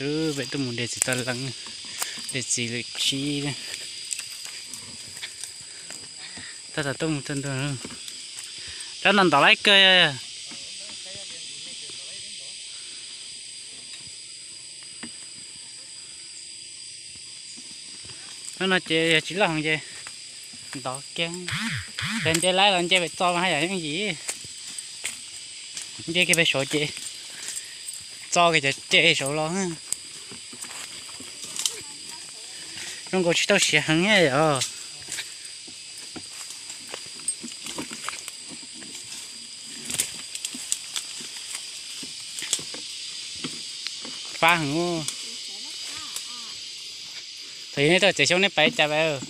Peb tuaj mus de txiv toj lees, de txiv lwm tsib. Tab tom tuaj mus txog ntua, rab ntau ntau laib kawg. Hnub no ces yog tsis loj heev ces ntov kiag. Yog nce laib los nce pem txo mas haj yam yooj yim. Nce kiag pem saud ces txo kiag cov ce saud los. Zoo nkaus tsis tau siav heev yom. Fab heev. Thaum nej tuaj txiav xyoob nej pais cas pais?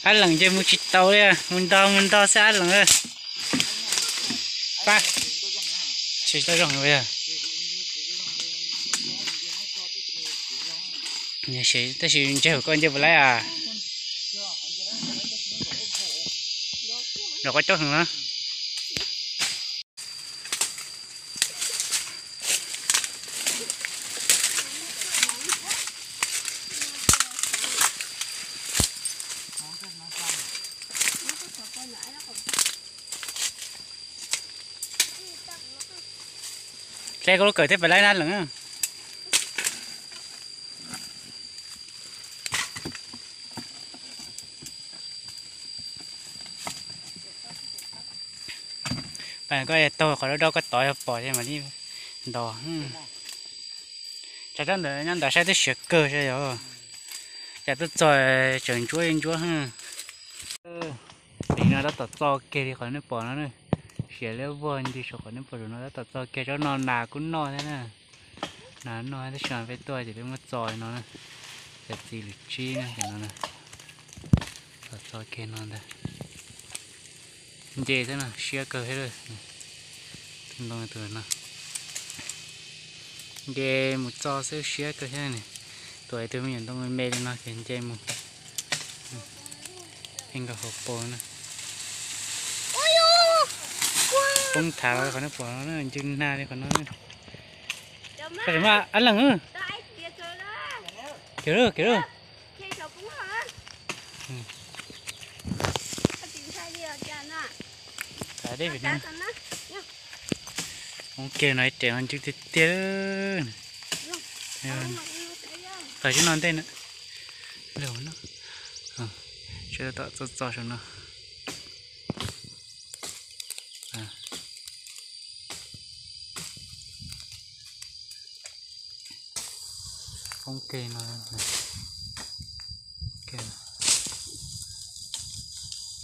Ab lees ces mus tsis tau li, mus ntog mus ntog xwb ab lees. Pab, tsis tau zoo li. Tab sis ntseg hauv koj nce puas laib a? Nrog koj coob heev na. Hle koj lub kawm thiab pais laib nab lees. Pab koj taug qhov dawb dawb koj tod yog pom ces mam li ntos. Tsam rab ntawd nyob ntawd saib twb siav kawg saib yog. Cas tuaj txog tseem ntsuab ntsuab. Li no tab tom txo kiag li qhov nej pom no na. Siav liab vog nti saum qhov nej pom saum no tab tom txo kiag, tsob no nas kuj noj thiab na. Nas noj tab sis mas peb tuaj ces peb muab txo li no na. Cov txiv lwm tsib na, cov no na. Txo txo kiag no ntag. Nce xwb no siab kawg thiab. Tus ntoo tus no nce mus txo xwb siab kawg thiab ne. Tuam tus me nyuam ntoo me me li no ces nce mus. Nkaus hauv paus na. Poob thav qhov no pom no, ncw nag li qhov no. Ab lees, kiv lawm kiv lawm. Poob kiag no ib rev no ncw tiag tiag. Tawm tsis no ntej na. Tso tom txo txo saum no. Poob kiag no.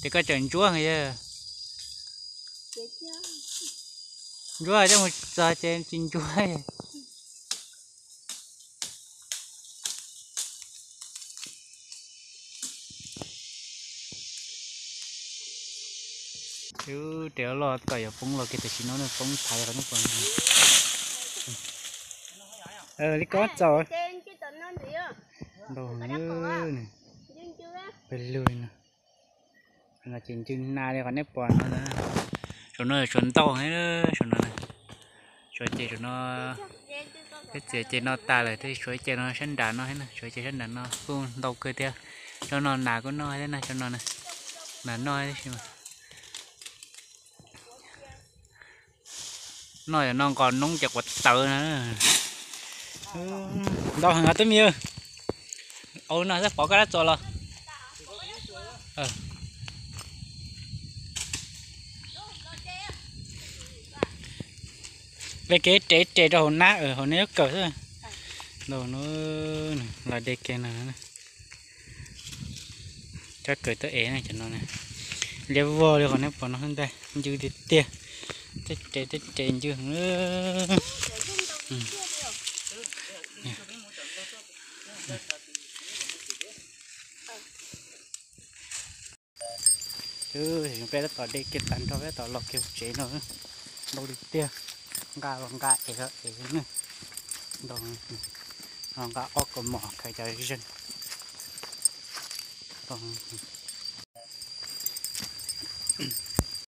Ces koj tseem ntsuab heev yog? Ntsuab coj mus txog ces tsis ntsuab. Ub, rev loj tom yuav poob los kiag tam sim no na, poob thav qhov no pom. Li ko txaus. Ntau heev. Pawg lug no. Qhov no ces ncw nag li qhov nej pom no. Saum no suav ntau heev, saum no. Suav ces saum no, peb txiav ces no tas lawm, tab sis suav ces no sab nram no, suav ces sab nram no kuj ntau kawg thiab. Tsob no nas kuj noj thiab na, tsob no na. Nas noj tab sis mas noj yog no nqos noob ces quav tawv na. Ntau heev os tub me. Ua no xwb pov koj dab txo los. Peb kev rev rev rau hauv nab, hauv nab yuav kawg xwb. Ntau no, los de kiag no. Cov kawm tuaj ev na cov no na. Liab vog li qhov nej pom no xwb ntag, ncw tiag tiag. Tej ces tej ces ncw heev. Ub, Peb tab tom de kiag tag nrho peb tab tom los kiag hauv tsev no, ntau li tiag. Nqa los nqa es los es ne, ntau, nqa ob kaus mom khaws cov zeeg.